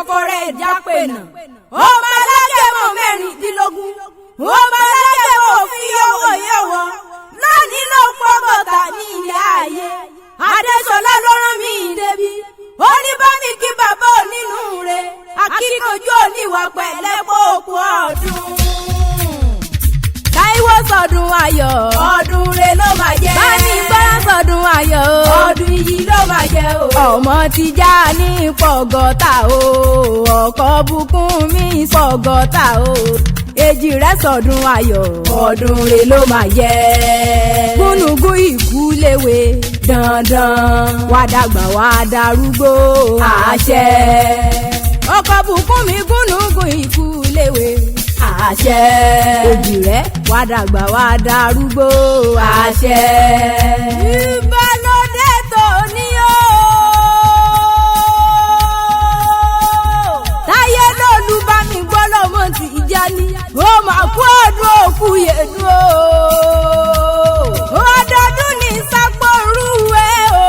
fọkọ rẹ̀ jápè nà. Ọmọ alágẹ̀mọ̀ 16, ọmọ alágẹ̀mọ̀ òfin yọ̀wọ̀ yọ̀wọ̀ lónìí ló pọ̀ bọ̀tà ní ilé ayé. Adéṣọlá ló rán mi débi, ó ní bá mi kí bàbá onínú rẹ̀, akíkanjú oníwà pẹ̀lẹ́ pòkú ọdún. Táíwò sọdún ayọ̀, ọdún rẹ̀ ló máa jẹ́. Bámi gbọ́dọ̀ sọdún ayọ̀, ọdún yìí ló máa jẹ́ o. Ọmọ ti já ní pọ̀gọ́ta o, ọkọ̀ bùkún mi pọ̀gọ́ta o. Èjì rẹ̀ sọdún ayọ̀, ọdún rẹ̀ ló máa jẹ́. Gúnugún ìkú léwe dandan, wá dàgbà wá darúgbó àṣẹ. Ọkọ̀ bùkún mi gúnugún ìkú léwe àṣẹ. Òjì rẹ̀ wá dàgbà wá darúgbó àṣẹ. Ìbálòdé tó ní o. Táyé lólu bá mi gbọ́ lọ́mọ tí ìjà ni. Ó máa kú ọdún òkú yèdú o. Ọdọọdún ní sápòrúwé o.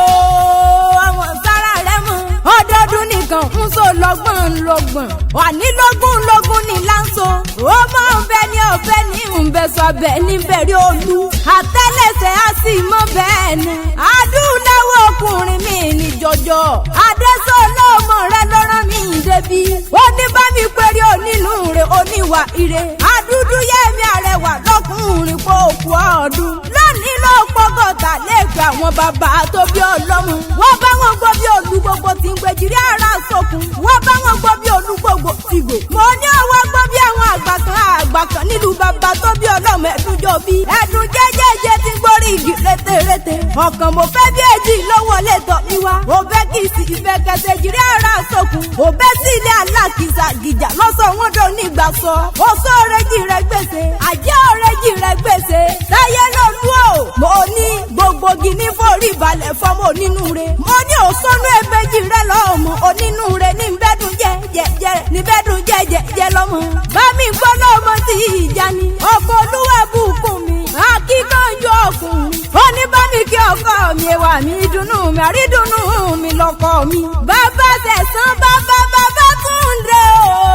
Àwọn sára rẹ̀ mọ̀. Ọdọọdún nìkan ń so lọ́gbọ̀n lọ́gbọ̀n. Wà ní lógún lógún ní láǹso. Ó máa ń bẹ ní ọ̀fẹ́ ní ń bẹ sọ abẹ níbẹ̀rẹ̀ olú. Àtẹ́lẹsẹ̀ á sì mọ́ bẹ́ẹ̀ ni. Adúláwọ̀ ọkùnrin mi ní jọjọ. Adésọlá ọmọ rẹ ló rán mi débi. Ó ní bá mi péré onínú rẹ̀ oníwà ire. Adúdú yẹ́mi àrẹwà lọ́kùnrin kó kú ọdún. Lónìí ló pọ́gọ́ta lẹ́ẹ̀kẹ́ àwọn bàbá tó bí ọlọ́mọ. Wọ́n bá wọn gbọ́ bí olú gbogbo ti ń gbèjìrí ara sókun. Wọ́n bá wọn gbọ́ bí olú gbogbo ti gò. Mo ní ọwọ́ gbọ́ bí àwọn àgbà kan àgbà kan nílùú bàbá tó bí ọlọ́mọ ẹ̀dúnjọ bí. Ẹ̀dùn jẹ́jẹ́jẹ́ ti gbórí igi rétérété. Ọ̀kan mo fẹ́ bí èjì ló wọlé tọ̀ mí wá. Òbẹ́ kì í sì ìfẹ́ kẹsẹ̀ jírí ara sókun. Òbẹ́ sí ilé alákìsà gìjà lọ́sọ̀ wọn dò nígbà sọ. Oṣó ọ̀rẹ́jì rẹ̀ gbèsè. Àjẹ́ ọ̀rẹ́jì rẹ̀ gbèsè. Táyé ló lú o. Mo ní gbogbo gini forí balẹ̀ fọmọ onínú re. Mo ní òsónú ẹgbẹ́jì rẹ̀ lọ́mọ onínú re ní bẹ́dùn jẹ́ jẹ́ ní bẹ́dùn jẹ́ jẹ́ jẹ́ lọ́mọ. Bá mi gbọ́ lọ́mọ tí ìjà ni. Ọkọ̀ olúwa bùkún mi. Akíkanjú ọkùnrin. Ó ní bá mi kí ọkọ mi ẹwà mi dùnnú mi àrídùnnú mi lọ́kọ mi. Bàbá tẹ̀sán bàbá bàbá Túndé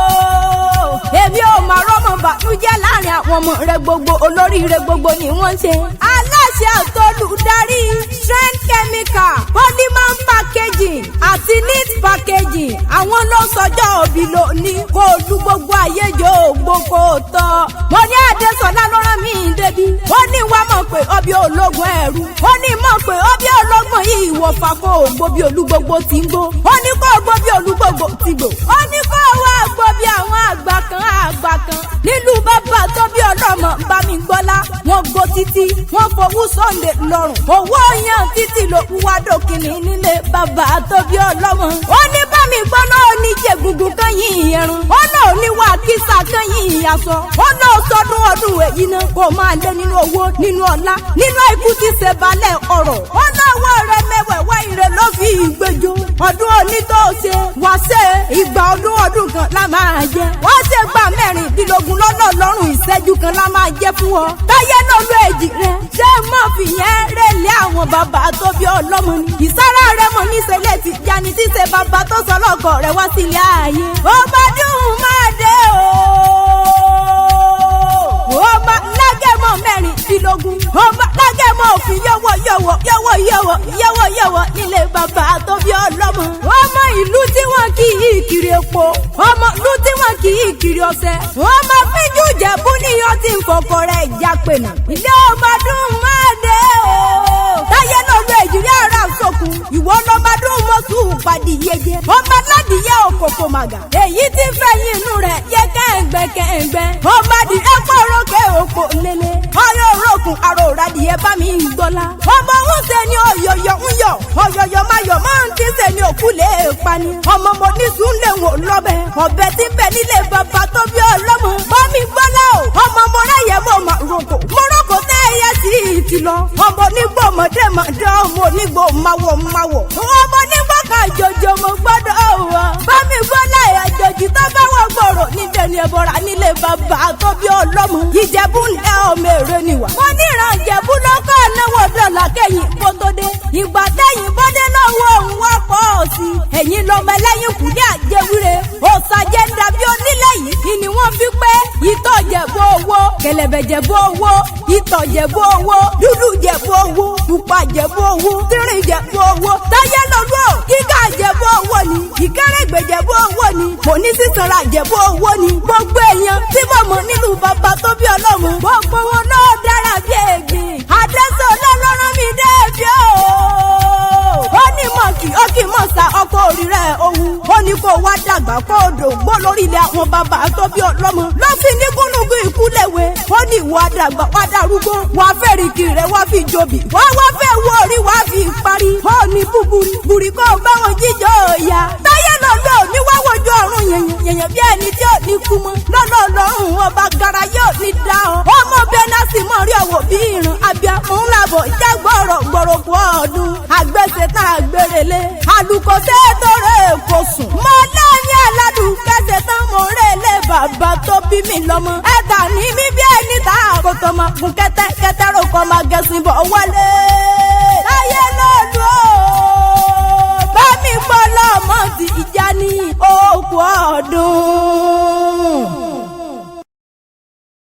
o. Èmi ò máa rọ́mọ bànújẹ́ láàrin àwọn ọmọ rẹ gbogbo olóríire gbogbo ni wọ́n ń ṣe. Aláṣẹ àtolùdarí Trend Chemical, Polymer Packaging àti Neat Packaging. Àwọn ló sọjọ́ òbí lónìí kó o lu gbogbo ayé jò gbogbo tọ́. Mo ní Adésọlá ló rán mi débi. Ó ní wá mọ̀ pé ọbẹ̀ ológun ẹ̀rú. Ó ní mọ̀ pé ọbẹ̀ ológun yìí ìwọ̀fà kó o gbó bí olú gbogbo ti ń gbó. Ó ní kó o gbó bí olú gbogbo ti gbò. Ó ní kó o wá gbó bí àwọn àgbà kan àgbà kan. Nílùú bàbá tó bí ọlọ́mọ bá mi gbọ́lá. Wọ́n gbó títí, wọ́n fowó Sunday lọ́rùn. Owó yan títí ló wá dókìní nílé bàbá tó bí ọlọ́mọ. Ó ní bá mi gbọ́ náà ní jẹ̀gùngùn kan yìí ẹ̀rùn. Ó náà ní wà kísà kan yìí aṣọ. Ó náà sọdún ọdún èyí náà kó máa lé nínú owó nínú ọlá nínú àìkú ti ṣe balẹ̀ ọ̀rọ̀. Ó náà wọ rẹ mẹ́wẹ̀ẹ́wá ire ló fi ìgbẹ́jọ́. Ọdún òní tó ṣe wá ṣe ìgbà ọdún ọdún kan la máa jẹ. Wọ́n ṣe gba 16 lọ́nà lọ́rùn ìṣẹ́jú kan la máa jẹ́ fún ọ. Táyé náà ló èjì rẹ ṣé mọ̀ fìyẹn rẹ̀lẹ̀ àwọn bàbá tó bí ọlọ́mọ ni. Ìsára rẹ mọ̀ níṣẹ́lẹ̀ ti jáni tí ṣe bàbá tó sọ lọ́kọ̀ rẹ̀ wá sílé ayé. Ó bá dùn máa dé o. Ọba lágẹ̀mọ̀ 16. Ọba lágẹ̀mọ̀ òfin yọ̀wọ̀ yọ̀wọ̀ yọ̀wọ̀ yọ̀wọ̀ yọ̀wọ̀ yọ̀wọ̀ nílé bàbá tó bí ọlọ́mọ. Ọmọ ìlú tí wọ́n kì í kiri epo. Ọmọ ìlú tí wọ́n kì í kiri ọṣẹ. Ọmọ fíjú jẹ̀bú níyàn tí ń fọkọ rẹ̀ jápẹ̀nà. Ilé ọba dùn máa dé o. Táyé náà ló èjìrí ara sókun. Ìwọ lọ́ba dùn mọ́sù pàdé yege. Ọba ládìyẹ òkòkò màgà. Èyí tí ń fẹ̀yìn inú rẹ̀ yẹ kẹ́ǹgbẹ́ kẹ́ǹgbẹ́. Ọba di ẹ̀pọ̀ rókè òpó lélẹ̀. Ọyọ́ òrókùn àrò òradìyẹ bá mi ń gbọ́lá. Ọmọ ń ṣe ni ọ̀yọ̀yọ̀ ń yọ̀. Ọ̀yọ̀yọ̀ máa yọ̀ máa ń tí ṣe ni òkú lè pani. Ọmọ mo ní sùn lè wò lọ́bẹ̀. Ọ̀bẹ tí ń bẹ nílé bàbá tó bí ọlọ́mọ. Bá mi gbọ́lá o. Ọmọ mo ráyẹ̀ mo mà roko. Mo roko tẹ́ ẹyẹ sí ti lọ. Ọmọ onígbò mọ̀dé mọ̀dé ọmọ onígbò máwọ̀ máwọ̀. Ọmọ onígbò kan jòjò mo gbọ́dọ̀ wọ̀. Bá mi gbọ́lá àjòjì tó bá wọ̀ gbòòrò níbẹ̀ ni ẹ̀bọ̀rà nílé bàbá tó bí ọlọ́mọ. Ìjẹ̀bú ń lẹ́ ọmọ èrè ni wà. Mo níran Ìjẹ̀bú lọ́kọ̀ náwó dọ̀là kẹ́yìn kó tó dé. Ìgbà tẹ́yìn bọ́dé lọ́wọ́ òun wá pọ̀ sí i. Ẹ̀yin lọ Ìlọmọ ẹlẹ́yìn kù ní àjẹwúre. Òsàjẹ́ ń dàbí onílẹ̀ yìí ni wọ́n fi pé ìtọ̀ jẹ̀bú owó, kẹlẹ̀bẹ̀ jẹ̀bú owó, ìtọ̀ jẹ̀bú owó, dúdú jẹ̀bú owó, pupa jẹ̀bú owó, tírìn jẹ̀bú owó, táyé lọ́lọ́ gíga jẹ̀bú owó ni, ìkérègbè jẹ̀bú owó ni, kò ní sísanra jẹ̀bú owó ni. Gbogbo èèyàn tí mo mọ̀ nílùú bàbá tó bí ọlọ́mọ, gbogbo wọn náà dára bí ègbìn. Àdẹ́sọ̀ lọ́lọ́rán mi débi o. Ó ní mọ̀kì ó kì í mọ̀ sá ọkọ̀ orí rẹ̀ òun. Ó ní kó wá dàgbà kó o dògbó lórí ilẹ̀ àwọn bàbá tó bí ọlọ́mọ. Ló fi ní gúnugún ikú léwe. Ó ní ìwà dàgbà wá darúgbó. Wàá fẹ́rìkì rẹ̀ wá fi jobi. Wá wá fẹ́ wo orí wá fi parí. Ó ní búburú bùrì kó o bá wọn jíjọ òòyà. Táyé lọ́lọ́ ní wá wojú ọ̀run yẹ̀yẹ̀ yẹ̀yẹ̀ bí ẹni tí ò ní kú mọ́. Lọ́lọ́ lọ́rùn ọba gara yóò ní dá ọ. Ọmọ bẹ́ẹ̀ sì mọ̀ rí ọ̀wọ̀ bí ìrìn abiyamọ ńlá bọ̀ jágbọ́rọ̀ gbọ̀rọ̀kú ọdún. Àgbẹ̀sẹ̀ tá a gbèrèlé. Àlùkò tẹ́ tó rè kò sùn. Mọ lẹ́yìn aládùn kẹsẹ̀ tán mo rè lé bàbá tó bí mi lọ́mọ. Ẹ̀ta ní mi bí ẹni tá a kò tọmọ gun kẹ́tẹ́ kẹ́tẹ́ rò kọ́ máa gẹ̀sìn bọ̀ wálé. Láyé lọ́dún o, bá mi gbọ́ lọ́mọ ti ìjà ní òkú ọdún.